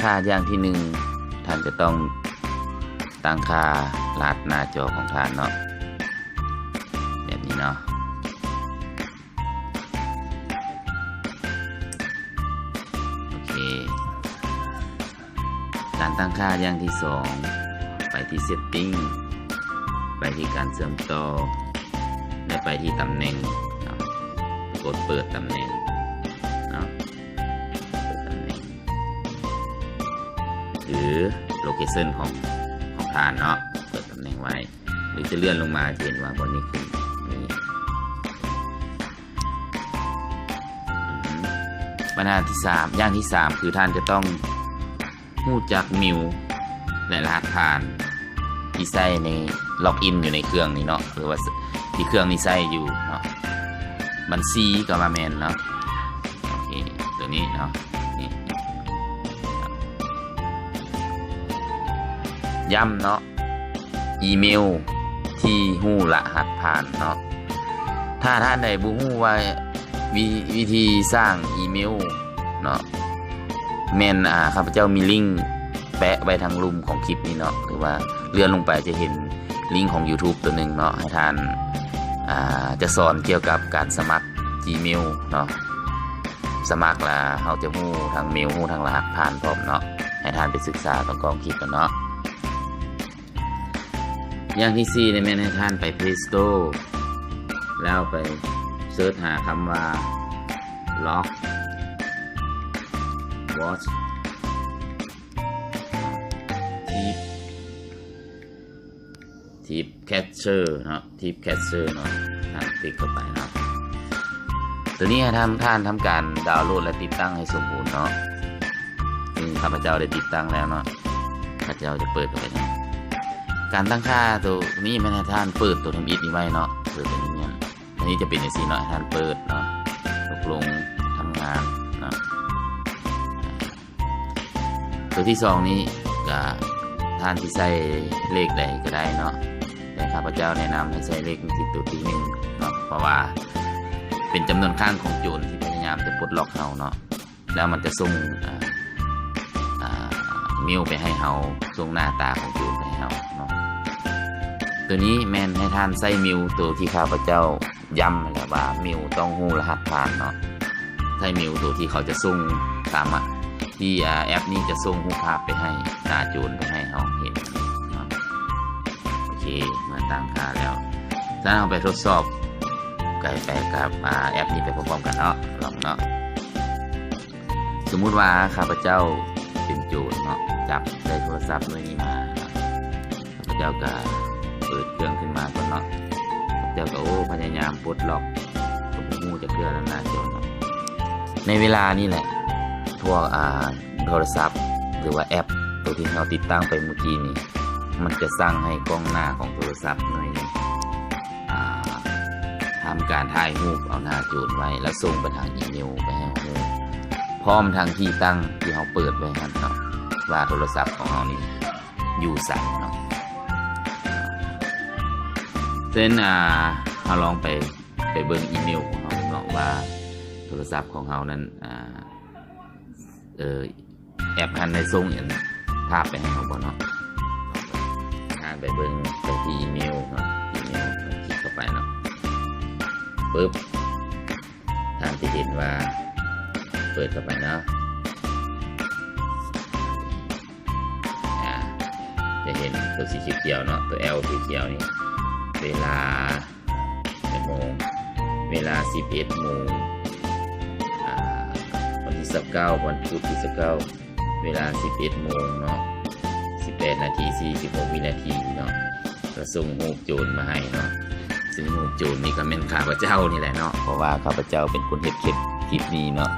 ຄ່າຢ່າງທີໜຶ່ງ ທ່ານຈະຕ້ອງຕັ້ງຄ່າລະຫັດໜ້າຈໍຂອງທ່ານເນາະ ແບບນີ້ເນາະ. ໂອເຄ ການຕັ້ງຄ່າຢ່າງທີສອງ ໄປທີ່ Setting ໄປທີ່ການເຊື່ອມຕໍ່ ແລະ ໄປທີ່ຕຳແໜ່ງເນາະ ກົດເປີດຕຳແໜ່ງເນາະ ເປີດຕຳແໜ່ງ ຫຼື Location ຂອງ ຂອງທ່ານເນາະ ເປີດຕຳແໜ່ງໄວ້ ຫຼື ຈະເລື່ອນລົງມາ ຈະເຫັນວ່າບ່ອນນີ້ຂຶ້ນນີ້ ບັນຫາທີສາມ ຢ່າງທີສາມ ຄືທ່ານຈະຕ້ອງຮູ້ຈັກ Mail ແລະ ລະຫັດຜ່ານທີ່ໃຊ້ໃນ Login ຢູ່ໃນເຄື່ອງນີ້ເນາະ ຫຼືວ່າທີ່ເຄື່ອງນີ້ໃຊ້ຢູ່ເນາະ ບັນຊີກໍວ່າແມ່ນເນາະ. ໂອເຄ ຕົວນີ້ເນາະ ນີ້ ຢ້ຳເນາະ ອີເມວທີ່ຮູ້ລະຫັດຜ່ານເນາະ ຖ້າທ່ານໃດບໍ່ຮູ້ວ່າວິ ວິທີສ້າງອີເມວເນາະ ແມ່ນ ອາ ຂ້າພະເຈົ້າມີລິ້ງແປະໄວ້ທາງລຸ່ມຂອງຄລິບນີ້ເນາະ ຫຼືວ່າເລື່ອນລົງໄປຈະເຫັນລິ້ງຂອງ YouTube ຕົວໜຶ່ງເນາະ ໃຫ້ທ່ານ ອາ ຈະສອນກ່ຽວກັບການສະໝັກ Gmail ເນາະ ສະໝັກລະເຮົາຈະຮູ້ທັງເມວ ຮູ້ທັງລະຫັດຜ່ານພ້ອມເນາະ ໃຫ້ທ່ານໄປສຶກສາກ່ອນກ່ອນຄລິບກັນເນາະ. ຢ່າງທີສີ່ນີ້ແມ່ນໃຫ້ທ່ານໄປ Play Store ແລ້ວໄປເສີດຫາຄຳວ່າ Log Watch Tip Tip Catcher ເນາະ Tip Catcher ເນາະ ທ່ານຕິກເຂົ້າໄປເນາະ ຕົວນີ້ໃຫ້ທ່ານ ທ່ານທຳການດາວໂຫຼດ ແລະ ຕິດຕັ້ງໃຫ້ສົມບູນເນາະ ຊຶ່ງຂ້າພະເຈົ້າໄດ້ຕິດຕັ້ງແລ້ວເນາະ ຂ້າພະເຈົ້າຈະເປີດເຂົ້າໄປເນາະ ການຕັ້ງຄ່າຕົວນີ້ແມ່ນໃຫ້ທ່ານເປີດຕົວທຳອິດນີ້ໄວ້ເນາະ ເປີດຕົວນີ້ແມ່ນ ອັນນີ້ຈະເປັນຈັ່ງຊີ້ເນາະ ໃຫ້ທ່ານເປີດເນາະ ຕົກລົງທຳງານເນາະ. ຕົວທີສອງນີ້ກະທ່ານຊິໃສ່ເລກໃດກໍໄດ້ເນາະ ແຕ່ຂ້າພະເຈົ້າແນະນຳໃຫ້ໃສ່ເລກທີ່ຕົວທີໜຶ່ງເນາະ ເພາະວ່າເປັນຈຳນວນຄັ້ງຂອງໂຈນທີ່ພະຍາຍາມຈະປົດລັອກເຮົາເນາະ ແລ້ວມັນຈະສົ່ງ ອາ ອາ ເມວໄປໃຫ້ເຮົາ ສົ່ງໜ້າຕາຂອງໂຈນໄປໃຫ້ເຮົາເນາະ. ຕົວນີ້ແມ່ນໃຫ້ທ່ານໃສ່ເມວໂຕທີ່ຂ້າພະເຈົ້າ ຢ້ຳຫັ້ນແຫຼະວ່າເມວຕ້ອງຮູ້ລະຫັດຜ່ານເນາະ ໃສ່ເມວໂຕທີ່ເຂົາຈະສົ່ງຕາມມາ ທີ່ ອາ ແອັບນີ້ຈະສົ່ງຮູບພາບໄປໃຫ້ ໜ້າໂຈນໄປໃຫ້ເຮົາເຫັນເນາະ. ໂອເຄ ເມື່ອຕັ້ງຄ່າແລ້ວ ສະນັ້ນເຮົາໄປທົດສອບ ໄປ ໄປກັບ ອາ ແອັບນີ້ໄປພ້ອມໆກັນເນາະ ລອງເນາະ. ສົມມຸດວ່າຂ້າພະເຈົ້າເປັນໂຈນເນາະ ຈັບໄດ້ໂທລະສັບໜ່ວຍນີ້ມາ ຂ້າພະເຈົ້າກະເປີດເຄື່ອງຂຶ້ນມາກ່ອນເນາະ ຂ້າພະເຈົ້າກະ ໂອ້ ພະຍາຍາມປົດລັອກ ກະບໍ່ຮູ້ຈັກເທື່ອນຳໜ້າໂຈນເນາະ. ໃນເວລານີ້ແຫຼະ ພວກ ອາ ໂທລະສັບ ຫຼືວ່າແອັບໂຕທີ່ເຮົາຕິດຕັ້ງໄປມື້ກີ້ນີ້ ມັນຈະສັ່ງໃຫ້ກ້ອງໜ້າຂອງໂທລະສັບໜ່ວຍນີ້ ອາ ທຳການຖ່າຍຮູບເອົາໜ້າໂຈນໄວ້ ແລ້ວສົ່ງໄປທາງອີເມວໄປໃຫ້ເຮົາຮູ້ ພ້ອມທັງທີ່ຕັ້ງທີ່ເຮົາເປີດໄວ້ຫັ້ນເນາະ ວ່າໂທລະສັບຂອງເຮົານີ້ຢູ່ໃສເນາະ. ເຊັ່ນ ອາ ເຮົາລອງໄປ ໄປເບິ່ງອີເມວຂອງເຮົາເນາະ ວ່າໂທລະສັບຂອງເຮົານັ້ນ ອາ ເອີ ແອັບຫັ້ນໄດ້ສົ່ງອັນພາບໄປໃຫ້ເຮົາບໍ່ເນາະ. ທາງໄປເບິ່ງໄປທີ່ອີເມວເນາະ ອີເມວ ຄລິກເຂົ້າໄປເນາະ ປຶບ ທ່ານຈະເຫັນວ່າ ເປີດເຂົ້າໄປເນາະ ອາ ຈະເຫັນຕົວສີຂຽວໆເນາະ ຕົວແອວຂຽວໆນີ້ ເວລາ ຈັກໂມງ? ເວລາສິບເອັດໂມງ ອາ ວັນທີຊາວເກົ້າ ວັນພຸດທີຊາວເກົ້າ ເວລາສິບເອັດໂມງເນາະ ສິບແປດນາທີ ສີ່ສິບຫົກວິນາທີເນາະ ກະສົ່ງຮູບໂຈນມາໃຫ້ເນາະ ຊຶ່ງຮູບໂຈນນີ້ກະແມ່ນຂ້າພະເຈົ້ານີ້ແຫຼະເນາະ ເພາະວ່າຂ້າພະເຈົ້າເປັນຄົນເຮັດຄລິບ ຄລິບນີ້ເນາະ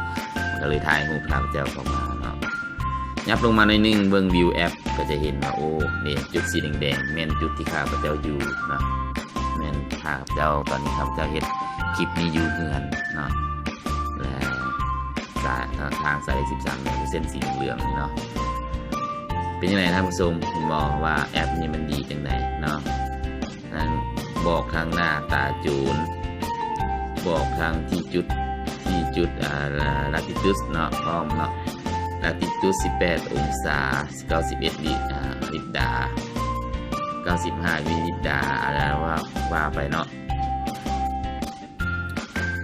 ກະເລີຍຖ່າຍຮູບຂ້າພະເຈົ້າເຂົ້າມາເນາະ. ຫຍັບລົງມາໜ້ອຍໜຶ່ງ ເບິ່ງວິວແອັບ ກະຈະເຫັນວ່າ ໂອ້ ນີ້ຈຸດສີແດງໆ ແມ່ນຈຸດທີ່ຂ້າພະເຈົ້າຢູ່ເນາະ ແມ່ນຂ້າພະເຈົ້າ ຕອນນີ້ຂ້າພະເຈົ້າເຮັດຄລິບນີ້ຢູ່ເຮືອນເນາະ ແລະ ສາຍ ທາງສາຍເລກສິບສາມ ແມ່ນເສັ້ນສີເຫຼືອງໆນີ້ເນາະ. ເປັນຈັ່ງໃດທ່ານຜູ້ຊົມ ເຫັນບໍ່ວ່າແອັບນີ້ມັນດີຈັ່ງໃດເນາະ? ນັ້ນ ບອກທັງໜ້າຕາໂຈນ ບອກທັງທີ່ຈຸດ ທີ່ຈຸດ ອາ ລາ Latitude ເນາະ ພ້ອມເນາະ ອາທິດຈຸດສິບແປດອົງສາ ເກົ້າສິບເອັດວິ ອາ ລິດດາ ເກົ້າສິບຫ້າວິລິດດາ ອາ ວ່າ ວ່າໄປເນາະ.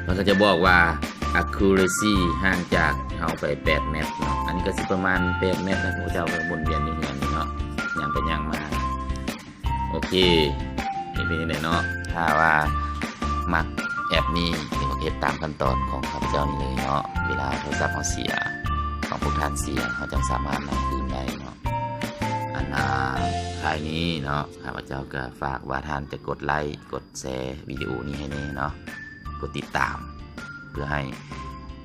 ມັນກໍຈະບອກວ່າ accuracy ຫ່າງຈາກເຮົາໄປແປດແມັດເນາະ. ອັນນີ້ກໍຊິປະມານແປດແມັດນະ ພວກເຈົ້າກໍໝູນວຽນຢູ່ເຮືອນນີ້ເນາະ ຍ່າງໄປຍ່າງມາ. ໂອເຄ ເປັນຈັ່ງໃດເນາະ? ຖ້າວ່າມັກແອັບນີ້ ເຮັດຕາມຂັ້ນຕອນຂອງຂ້າພະເຈົ້ານີ້ເລີຍເນາະ. ເວລາໂທລະສັບເຮົາເສຍ ຂອງພວກທ່ານເສຍ ເຮົາຈັ່ງສາມາດນຳຄືນໄດ້ເນາະ. ອັນ ອາ ທ້າຍນີ້ເນາະ ຂ້າພະເຈົ້າກໍຝາກວ່າທ່ານຈະກົດໄລ ກົດແຊວິດີໂອນີ້ໃຫ້ແດ່ເນາະ ກົດຕິດຕາມ ເພື່ອໃຫ້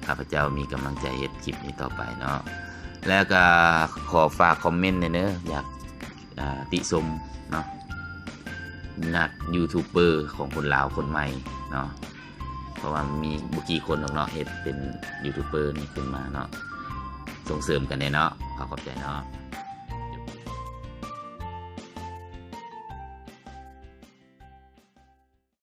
ຂ້າພະເຈົ້າມີກຳລັງໃຈເຮັດຄລິບນີ້ຕໍ່ໄປເນາະ. ແລ້ວກໍຂໍຝາກຄອມເມັນແດ່ເດີ ຢາກ ອາ ຕິຊົມເນາະ ນັກຢູທູບເບີຂອງຄົນລາວຄົນໃໝ່ເນາະ ເພາະວ່າມີບໍ່ກີ່ຄົນດອກເນາະ ເຮັດເປັນຢູທູບເບີນີ້ຂຶ້ນມາເນາະ. ສົ່ງເສີມກັນແດ່ເນາະ. ຂໍຂອບໃຈເນາະ.